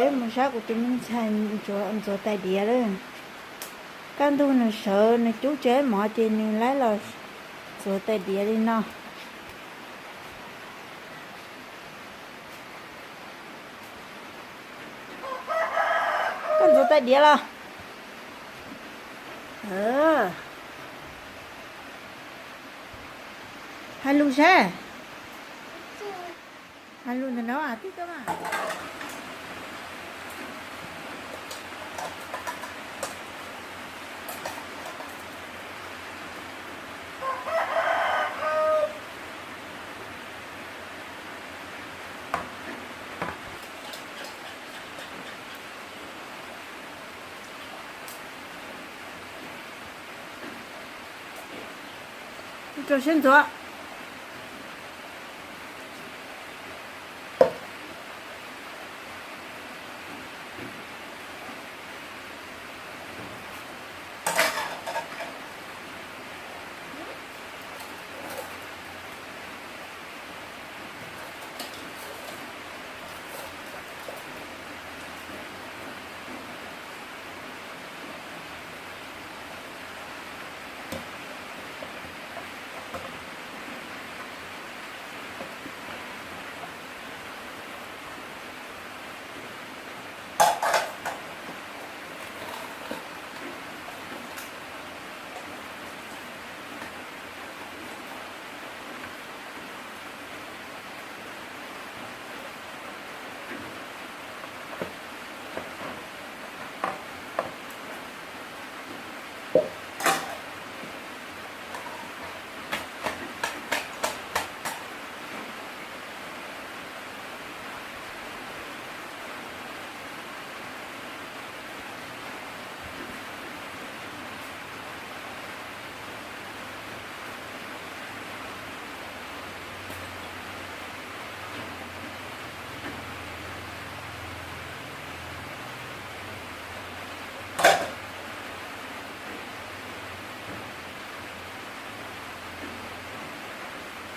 Peb mus saib kuv tus me ntxhais ntxuav tais diav lawm. Kaj ntug nws sawv nws cub tsev mov ces nws laib los ntxuav tais diav li no. Koj ntxuav tais diav los? Hais lus saib. Hais lus ntawm no tib tug mas. Rau siab ntxuav.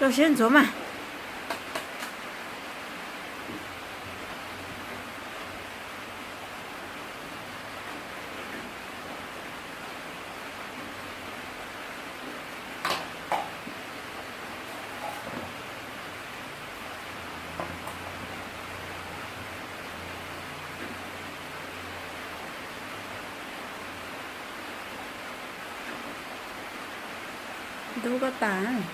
Rau siab ntxuav mas. Ntub koj tas.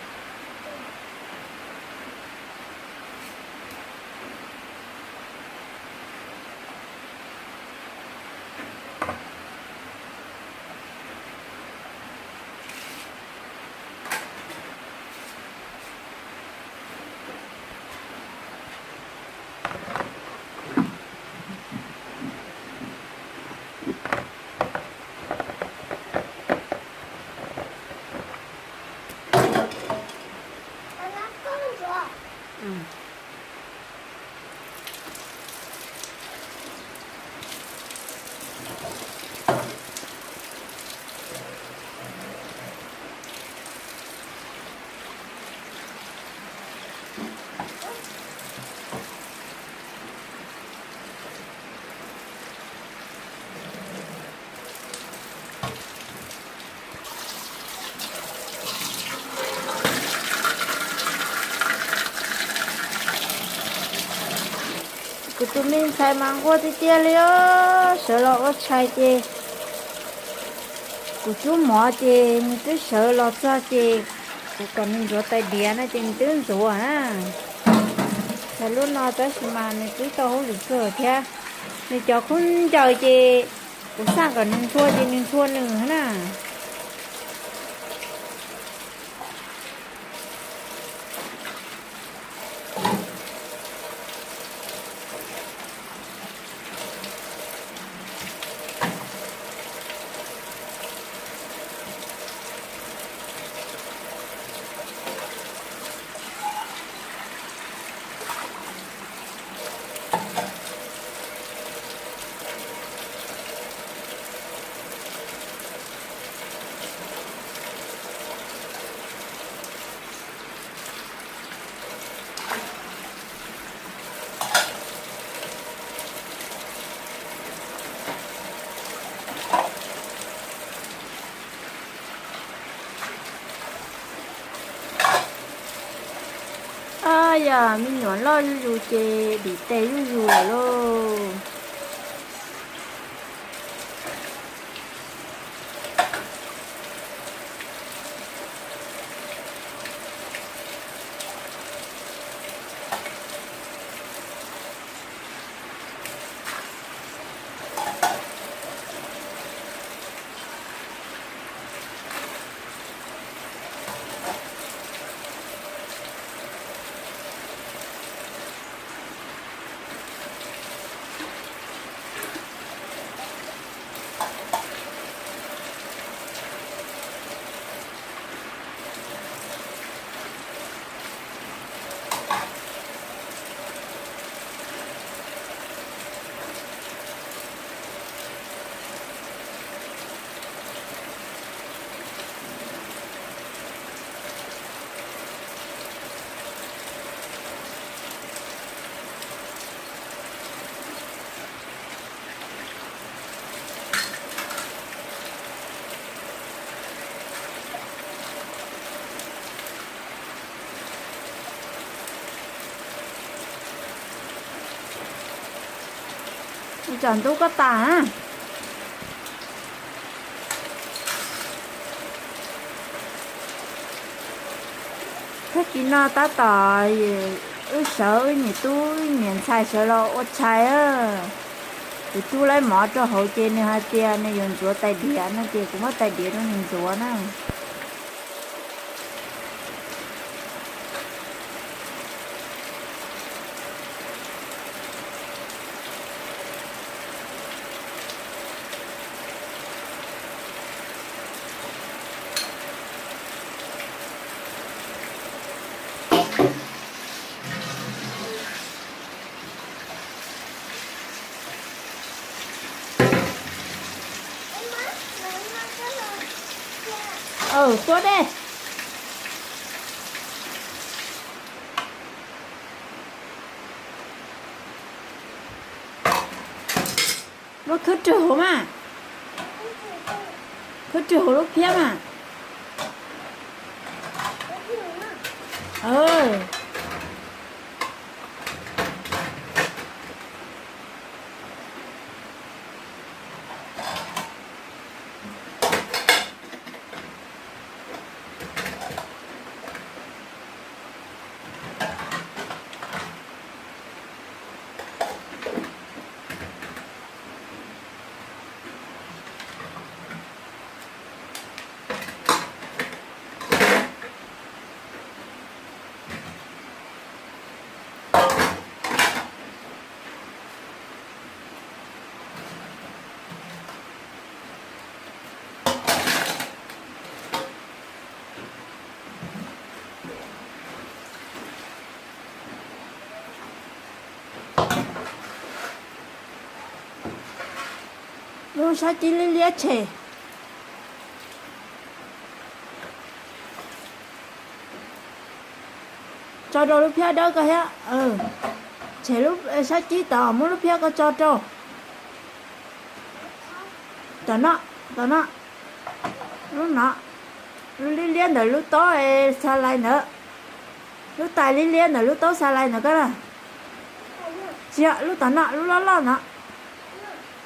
Kuv tus me ntxhais mas nquag tiag tiag li os, sawv los ua tshais ces kuv cub mov ces nws twb sawv los txog ces kuv kom nws ntxuav tais diav no ces nws twb ntxuav na. Txhais lub no tab sis mas nws twb tau hauj lwm kawg thiab. Nws cov khaub ncaws ces kuv xaj kom nws ntxhua ces nws ntxhua nws na. Me nyuam loj zuj zus ces dim tes zuj zus lawm lauj. Ib tsam ntub koj tas. Tag kis no tab tom wb sawv, wb niam tub niam ntxhais sawv los ua tshais. Tus tub laib mov rau hauv ces nws hais tias nws yuav ntxuav tais diav no ces kuv muab tais diav rau nws ntxuav na. Tuaj dej. Muab khwb rwg hauv mas. Khwb rwg hauv lub phiab mas. Lub sab cib liab liab tshem. Tso rau lub phiab dawb ko thiab. Tshem lub sab cib tod, muab lub phiab ko tso rau. Tom no, tom no. Lub no, lub liab liab ntawm lub taub xalais ntawd. Lub tais liab liab ntawm lub taub xalais ntawd ko na. Tsis yog, lub tom no, lub loj loj no.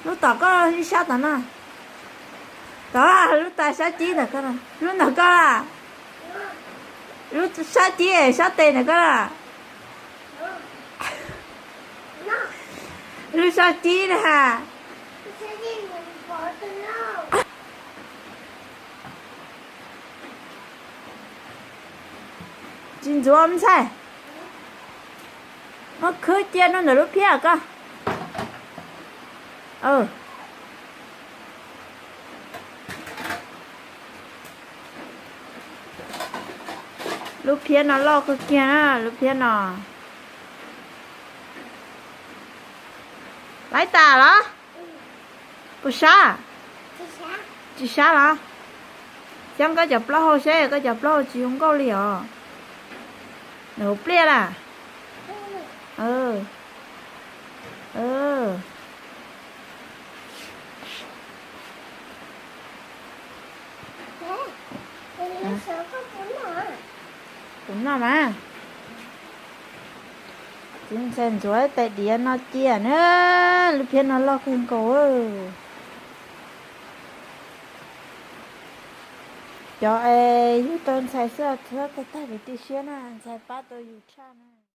Lub tom koj ib sab tom no. Tom lub tais sab cib ntawm ko, lub ntawm ko. Lub sab cib sab tes ntawm ko na. Lub sab cib na. Tsis ntxuav ntxhais. Muab khwb cia rau ntawm lub phiab ko. Lub phiab no loj kawg kiag na, lub phiab no. Laib tas los? Puas sab? Tsis sab los? Xyov koj cov plaub hau seb, koj cov plaub hau tsis zoo nkauj li os. Nws pliaj las. Kuv noj mas. Txiv ntxhais ntxuav tais diav no cia na, lub phiab no loj kawg nkaus. Cov es yug tau ntxhais xwb txhob tag tag kev cia siab na, ntxhais pab tau yus tshaj na.